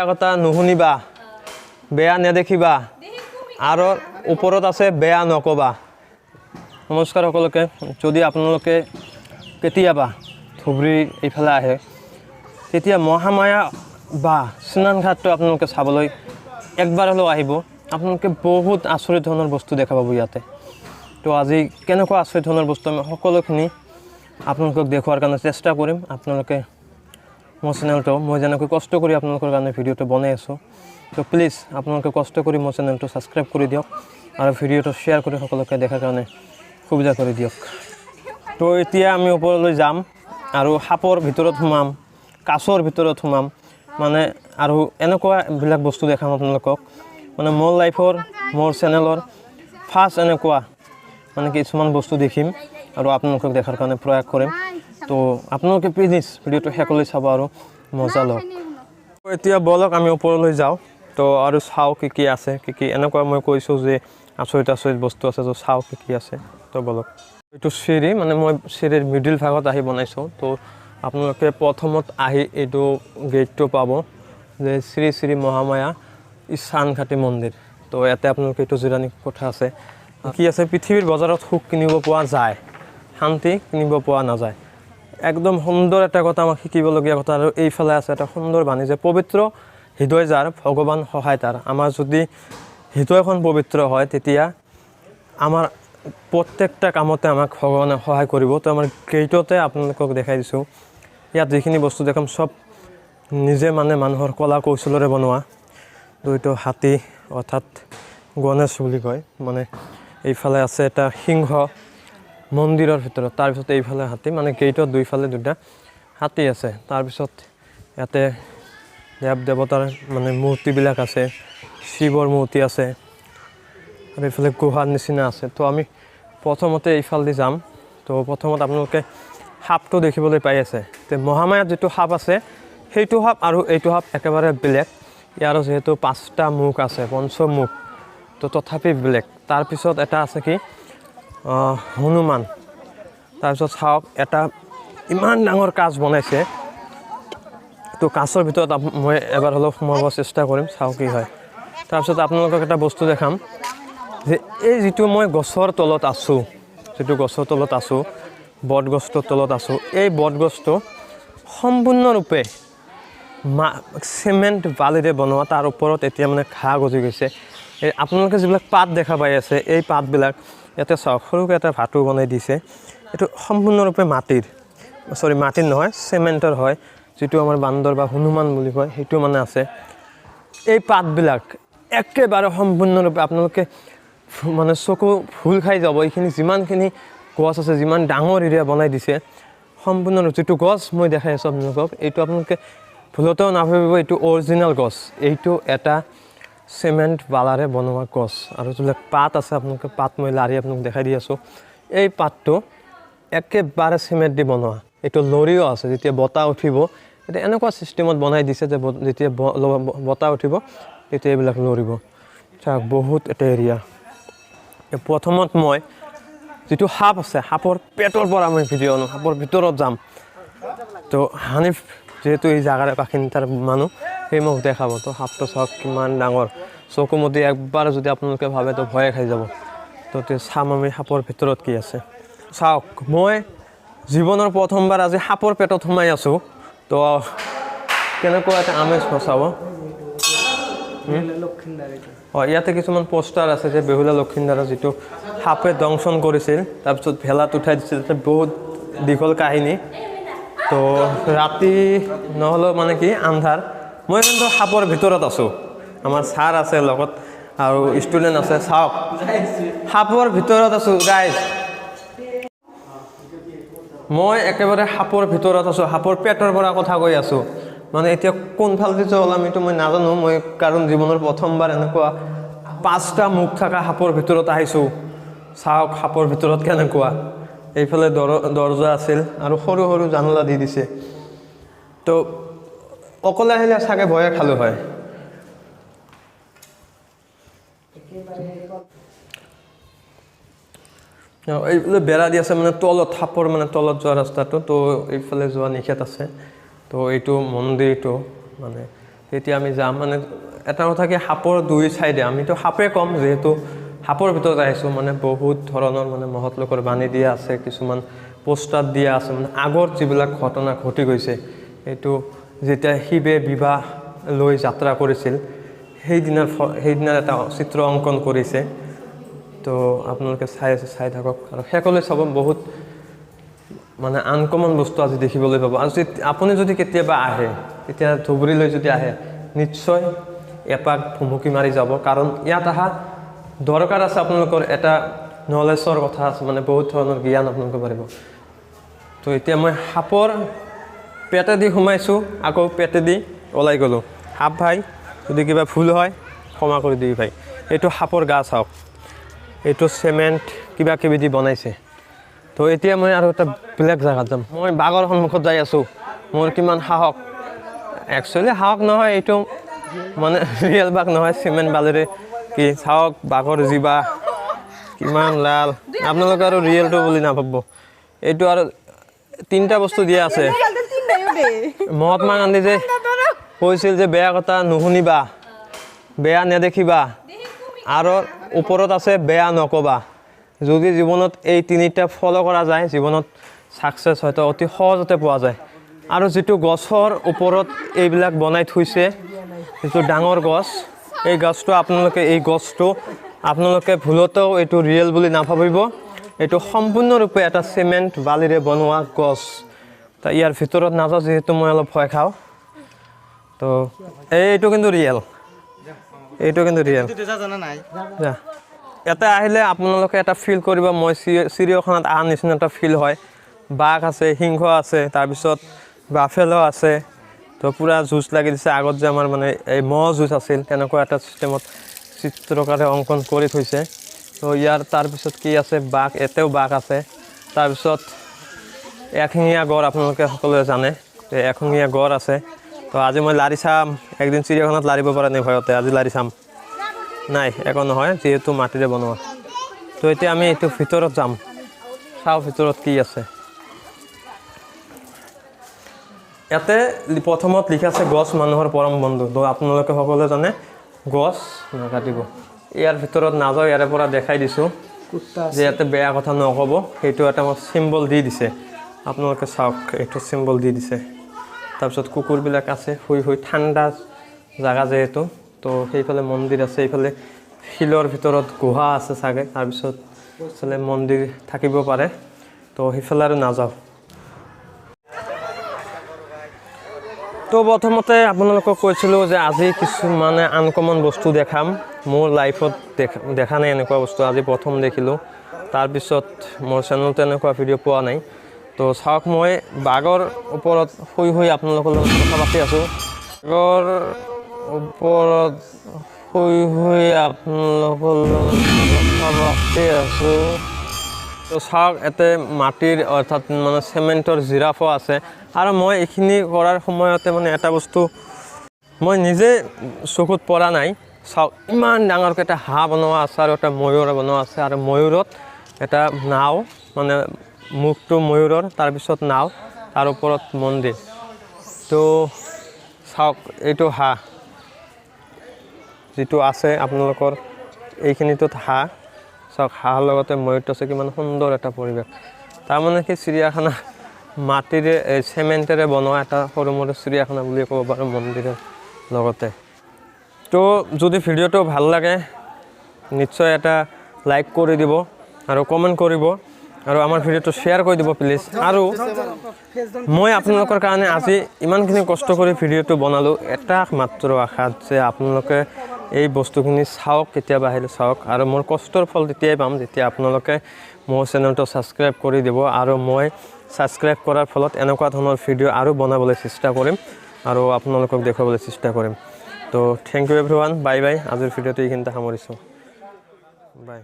কথা নুশুনিবা, বেয়া নেদেখিবা, আৰু ওপৰত আছে বেয়া নক'বা। নমস্কাৰ সকলোকে। যদি আপোনালোকে কেতিয়াবা ধুবুৰী এইফালে আহে, তেতিয়া মহামায়া বা স্নানঘাটটো আপোনালোকে চাবলৈ একবাৰ হ'লেও আহিব। আপোনালোকে বহুত আচৰিত ধৰণৰ বস্তু দেখা পাব ইয়াতে। তো আজি কেনেকুৱা আচৰিত ধৰণৰ বস্তু আমি সকলোখিনি আপোনালোকক দেখুওৱাৰ কাৰণে চেষ্টা কৰিম। আপোনালোকে মোৰ চেনেলটো, মই যেনেকৈ কষ্ট কৰি আপোনালোকৰ কাৰণে ভিডিঅ'টো বনাই আছোঁ, তো প্লিজ আপোনালোকে কষ্ট কৰি মোৰ চেনেলটো ছাবস্ক্ৰাইব কৰি দিয়ক আৰু ভিডিঅ'টো শ্বেয়াৰ কৰি সকলোকে দেখাৰ কাৰণে সুবিধা কৰি দিয়ক। তো এতিয়া আমি ওপৰলৈ যাম আৰু সাপৰ ভিতৰত সোমাম, কাছৰ ভিতৰত সোমাম, মানে আৰু এনেকুৱাবিলাক বস্তু দেখাম আপোনালোকক। মানে মোৰ লাইফৰ, মোৰ চেনেলৰ ফাৰ্ষ্ট এনেকুৱা মানে কিছুমান বস্তু দেখিম আৰু আপোনালোকক দেখাৰ কাৰণে প্ৰয়াস কৰিম। তো আপোনালোকে প্লিজ ভিডিঅ'টো শেষলৈ চাব আৰু মজা লওক। এতিয়া ব'লক আমি ওপৰলৈ যাওঁ, তো আৰু চাওঁ কি কি আছে, কি কি এনেকুৱা মই কৈছোঁ যে আচৰিত আচৰিত বস্তু আছে, তো চাওঁ কি কি আছে। তো ব'লক। এইটো চিৰি, মানে মই চিৰিৰ মিডিল ভাগত আহি বনাইছোঁ। তো আপোনালোকে প্ৰথমত আহি এইটো গেটটো পাব যে শ্ৰী শ্ৰী মহামায়া ঈশানঘাটী মন্দিৰ। তো ইয়াতে আপোনালোকে এইটো জিৰণি কোঠা আছে। কি আছে, পৃথিৱীৰ বজাৰত সুখ কিনিব পোৱা যায়, শান্তি কিনিব পোৱা নাযায়। একদম সুন্দৰ এটা কথা, আমাক শিকিবলগীয়া কথা। আৰু এইফালে আছে এটা সুন্দৰ বাণী যে পবিত্ৰ হৃদয় যাৰ, ভগৱান সহায় তাৰ। আমাৰ যদি হৃদয়খন পবিত্ৰ হয়, তেতিয়া আমাৰ প্ৰত্যেকটা কামতে আমাক ভগৱানে সহায় কৰিব। তো আমাৰ গেইটতে আপোনালোকক দেখাই দিছোঁ। ইয়াত যিখিনি বস্তু দেখাম চব নিজে মানে মানুহৰ কলা কৌশলেৰে বনোৱা। তো এইটো হাতী, অৰ্থাৎ গণেশ বুলি কয়। মানে এইফালে আছে এটা সিংহ মন্দিৰৰ ভিতৰত, তাৰপিছত এইফালে হাতী, মানে গেইটত দুইফালে দুটা হাতী আছে। তাৰপিছত ইয়াতে দেৱ দেৱতাৰ মানে মূৰ্তিবিলাক আছে, শিৱৰ মূৰ্তি আছে আৰু এইফালে গুহাৰ নিচিনা আছে। তো আমি প্ৰথমতে এইফালেদি যাম। তো প্ৰথমত আপোনালোকে সাপটো দেখিবলৈ পাই আছে। তো মহামায়াত যিটো সাপ আছে, সেইটো সাপ আৰু এইটো সাপ একেবাৰে বেলেগ। ইয়াৰো যিহেতু পাঁচটা মুখ আছে, পঞ্চমুখ, তো তথাপি বেলেগ। তাৰপিছত এটা আছে কি হনুমান। তাৰপিছত চাওক এটা ইমান ডাঙৰ কাছ বনাইছে। তো কাছৰ ভিতৰত মই এবাৰ হ'লেও সোমাব চেষ্টা কৰিম, চাওঁ কি হয়। তাৰপিছত আপোনালোকক এটা বস্তু দেখাম যে এই যিটো মই গছৰ তলত আছোঁ, যিটো গছৰ তলত আছোঁ, বটগছটোৰ তলত আছোঁ, এই বটগছটো সম্পূৰ্ণৰূপে চিমেণ্ট বালিৰে বনোৱা। তাৰ ওপৰত এতিয়া মানে ঘাঁহ গজি গৈছে। এই আপোনালোকে যিবিলাক পাত দেখা পাই আছে, এই পাতবিলাক ইয়াতে চাওক, সৰুকৈ এটা ভাটো বনাই দিছে। এইটো সম্পূৰ্ণৰূপে মাটিৰ, চৰি মাটিৰ নহয়, চিমেণ্টৰ হয়, যিটো আমাৰ বান্দৰ বা হনুমান বুলি কয়, সেইটো মানে আছে। এই পাতবিলাক একেবাৰে সম্পূৰ্ণৰূপে আপোনালোকে মানে চকু ভুল খাই যাব। এইখিনি যিমানখিনি গছ আছে, যিমান ডাঙৰ এৰিয়া বনাই দিছে, সম্পূৰ্ণ যিটো গছ মই দেখাই আছোঁ আপোনালোকক, এইটো আপোনালোকে ভুলতেও নাভাবিব এইটো অৰিজিনেল গছ। এইটো এটা চিমেণ্ট বালাৰে বনোৱা গছ। আৰু যিবিলাক পাত আছে, আপোনালোকে পাত মই লাৰি আপোনালোক দেখাই দি আছোঁ, এই পাতটো একেবাৰে চিমেণ্ট দি বনোৱা। এইটো লৰিও আছে, যেতিয়া বতাহ উঠিব এতিয়া এনেকুৱা চিষ্টেমত বনাই দিছে যে যেতিয়া বতাহ উঠিব তেতিয়া এইবিলাক লৰিব। চাওক বহুত এটা এৰিয়া। প্ৰথমত মই যিটো সাপ আছে, সাপৰ পেটৰ পৰা মই ভিডিঅ' আনো, সাপৰ ভিতৰত যাম। তো হানিফ যিহেতু এই জাগাৰে বাসিন্দাৰ মানুহ, সেই মোক দেখাব। তো সাপটো চাওক কিমান ডাঙৰ, চকু মুদি একবাৰ যদি আপোনালোকে ভাবে তো ভয়ে খাই যাব। তো চাম আমি সাপৰ ভিতৰত কি আছে। চাওক মই জীৱনৰ প্ৰথমবাৰ আজি সাপৰ পেটত সোমাই আছোঁ। তো কেনেকুৱা এটা আমেজ সঁচাব। অঁ, ইয়াতে কিছুমান পোষ্টাৰ আছে যে বেহুলা লক্ষিন্দাৰৰ যিটো সাপে দংশন কৰিছিল, তাৰপিছত ভেলাত উঠাই দিছিল, বহুত দীঘল কাহিনী। তো ৰাতি নহ'লেও মানে কি আন্ধাৰ, মই কিন্তু সাপৰ ভিতৰত আছোঁ। আমাৰ ছাৰ আছে লগত আৰু ষ্টুডেণ্ট আছে। চাওক সাপৰ ভিতৰত আছোঁ গাইজ, মই একেবাৰে সাপৰ ভিতৰত আছোঁ, সাপৰ পেটৰ পৰা কথা কৈ আছোঁ। মানে এতিয়া কোনফালেদি যে ওলাম এইটো মই নাজানো। মই কাৰণ জীৱনৰ প্ৰথমবাৰ এনেকুৱা পাঁচটা মুখ থকা সাপৰ ভিতৰত আহিছোঁ। চাওক সাপৰ ভিতৰত কেনেকুৱা। এইফালে দৰ্জা আছিল আৰু সৰু সৰু জানলা দি দিছে। তো অকলে আহিলে চাগে ভয়ে খালোঁ হয়। এইফালে বেৰা দি আছে, মানে তলত সাপৰ মানে তলত যোৱা ৰাস্তাটো, তো এইফালে যোৱা নিষেধ আছে। তো এইটো মন্দিৰটো মানে তেতিয়া আমি যাম। মানে এটা কথা কি, সাপৰ দুই চাইডে, আমিতো সাপে ক'ম যিহেতু সাপৰ ভিতৰত আহিছোঁ, মানে বহুত ধৰণৰ মানে মহৎ লোকৰ বাণী দিয়া আছে, কিছুমান পোষ্টাৰ দিয়া আছে, মানে আগত যিবিলাক ঘটনা ঘটি গৈছে, এইটো যেতিয়া শিৱে বিবাহ লৈ যাত্ৰা কৰিছিল সেইদিনাৰ এটা চিত্ৰ অংকন কৰিছে। তো আপোনালোকে চাই আছে, চাই থাকক আৰু শেষলৈ চাব, বহুত মানে আনকমন বস্তু আজি দেখিবলৈ পাব। আৰু আপুনি যদি কেতিয়াবা আহে, তেতিয়া ধুবুৰীলৈ যদি আহে, নিশ্চয় এপাক ভুমুকি মাৰি যাব, কাৰণ ইয়াত অহা দৰকাৰ আছে। আপোনালোকৰ এটা নলেজৰ কথা আছে, মানে বহুত ধৰণৰ জ্ঞান আপোনালোকে পাৰিব। তো এতিয়া মই সাপৰ পেটেদি সোমাইছোঁ, আকৌ পেটেদি ওলাই গ'লোঁ। সাপ ভাই, যদি কিবা ভুল হয় ক্ষমা কৰি দিবি ভাই। এইটো সাপৰ গা চাওক, এইটো চিমেণ্ট কিবা কিবি দি বনাইছে। তো এতিয়া মই আৰু এটা বেলেগ জেগাত যাম। মই বাঘৰ সন্মুখত যাই আছোঁ, মোৰ কিমান সাহস। একচুৱেলি সাহস নহয়, এইটো মানে ৰিয়েল বাঘ নহয়, চিমেণ্ট বালিৰে কি। চাওক বাঘৰ জিভা কিমান লাল। আপোনালোকে আৰু ৰিয়েলটো বুলি নাভাবিব। এইটো আৰু তিনিটা বস্তু দিয়া আছে। মহাত্মা গান্ধী যে কৈছিল যে বেয়া কথা নুশুনিবা, বেয়া নেদেখিবা, আৰু ওপৰত আছে বেয়া নকবা। যদি জীৱনত এই তিনিটা ফ'ল' কৰা যায়, জীৱনত ছাকচেছ হয়তো অতি সহজতে পোৱা যায়। আৰু যিটো গছৰ ওপৰত এইবিলাক বনাই থৈছে, যিটো ডাঙৰ গছ, এই গছটো আপোনালোকে, এই গছটো আপোনালোকে ভুলতেও এইটো ৰিয়েল বুলি নাভাবিব। এইটো সম্পূৰ্ণৰূপে এটা চিমেণ্ট বালিৰে বনোৱা গছ। তা ইয়াৰ ভিতৰত নাযাওঁ, যিহেতু মই অলপ ভয় খাওঁ। তো এইটো কিন্তু ৰিয়েল, এইটো কিন্তু ৰিয়েল। যা, ইয়াতে আহিলে আপোনালোকে এটা ফিল কৰিব, মই চিৰিয়াখানাত অহাৰ নিচিনা এটা ফিল হয়। বাঘ আছে, সিংহ আছে, তাৰপিছত বাফেলো আছে। তো পূৰা যুঁজ লাগি দিছে। আগত যে আমাৰ মানে এই ম'হ যুঁজ আছিল, তেনেকুৱা এটা চিষ্টেমত চিত্ৰকাৰে অংকন কৰি থৈছে। তো ইয়াৰ তাৰপিছত কি আছে, বাঘ, ইয়াতেও বাঘ আছে। তাৰপিছত এশিঙীয়া গড় আপোনালোকে সকলোৱে জানে, যে এশিঙীয়া গড় আছে। তো আজি মই লাৰি চাম। একদিন চিৰিয়াখানাত লাৰিব পৰা নাই ভয়তে, আজি লাৰি চাম। নাই, একো নহয়, যিহেতু মাটিৰে বনোৱা। তো এতিয়া আমি এইটো ভিতৰত যাম, চাওঁ ভিতৰত কি আছে। ইয়াতে প্ৰথমত লিখা আছে গছ মানুহৰ পৰম বন্ধু। তো আপোনালোকে সকলোৱে জানে গছ নাকাটিব। ইয়াৰ ভিতৰত নাযাওঁ, ইয়াৰে পৰা দেখাই দিছোঁ যে ইয়াতে বেয়া কথা নক'ব, সেইটো এটা মই চিম্বল দি দিছে। আপোনালোকে চাওক, এইটো চিম্বল দি দিছে। তাৰপিছত কুকুৰবিলাক আছে শুই শুই, ঠাণ্ডা জেগা যিহেতু। তো সেইফালে মন্দিৰ আছে, এইফালে শিলৰ ভিতৰত গুহা আছে চাগে। তাৰপিছত সেইফালে মন্দিৰ থাকিব পাৰে, তো সেইফালে আৰু নাযাওঁ। তো প্ৰথমতে আপোনালোকক কৈছিলোঁ যে আজি কিছু মানে আনকমন বস্তু দেখাম। মোৰ লাইফত দেখা নাই এনেকুৱা বস্তু, আজি প্ৰথম দেখিলোঁ। তাৰপিছত মোৰ চেনেলটো এনেকুৱা ভিডিঅ' পোৱা নাই। তো চাওক, মই বাঘৰ ওপৰত শুই শুই আপোনালোকৰ লগত কথা পাতি আছোঁ। বাঘৰ ওপৰত শুই শুই আপোনালোকৰ লগত কথা পাতি আছোঁ। তো চাওক, ইয়াতে মাটিৰ অৰ্থাৎ মানে চিমেণ্টৰ জিৰাফো আছে। আৰু মই এইখিনি কৰাৰ সময়তে মানে এটা বস্তু মই নিজে চকুত পৰা নাই। চাওক, ইমান ডাঙৰকৈ এটা হাঁহ বনোৱা আছে আৰু এটা ময়ূৰ বনোৱা আছে। আৰু ময়ূৰত এটা নাও, মানে মুখটো ময়ূৰৰ, তাৰপিছত নাও, তাৰ ওপৰত মন্দিৰ। তো চাওক, এইটো হাঁহ যিটো আছে আপোনালোকৰ এইখিনিটোত হাঁহ। চাওক, হাঁহৰ লগতে ময়ূৰটো আছে, কিমান সুন্দৰ এটা পৰিৱেশ। তাৰমানে কি চিৰিয়াখানা মাটিৰে, এই চিমেণ্টেৰে বনোৱা এটা সৰু মৰু চিৰিয়াখানা বুলি ক'ব পাৰোঁ মন্দিৰৰ লগতে। তো যদি ভিডিঅ'টো ভাল লাগে নিশ্চয় এটা লাইক কৰি দিব আৰু কমেণ্ট কৰিব আৰু আমাৰ ভিডিঅ'টো শ্বেয়াৰ কৰি দিব প্লিজ। আৰু মই আপোনালোকৰ কাৰণে আজি ইমানখিনি কষ্ট কৰি ভিডিঅ'টো বনালোঁ, এটা মাত্ৰ আশাত যে আপোনালোকে এই বস্তুখিনি চাওক, কেতিয়াবা আহিলে চাওক। আৰু মোৰ কষ্টৰ ফল তেতিয়াই পাম যেতিয়া আপোনালোকে মোৰ চেনেলটো ছাবস্ক্ৰাইব কৰি দিব। আৰু মই ছাবস্ক্ৰাইব কৰাৰ ফলত এনেকুৱা ধৰণৰ ভিডিঅ' আৰু বনাবলৈ চেষ্টা কৰিম আৰু আপোনালোকক দেখুৱাবলৈ চেষ্টা কৰিম। তো thank you everyone, bye bye. আজিৰ ভিডিঅ'টো এইখিনিতে সামৰিছোঁ, বাই।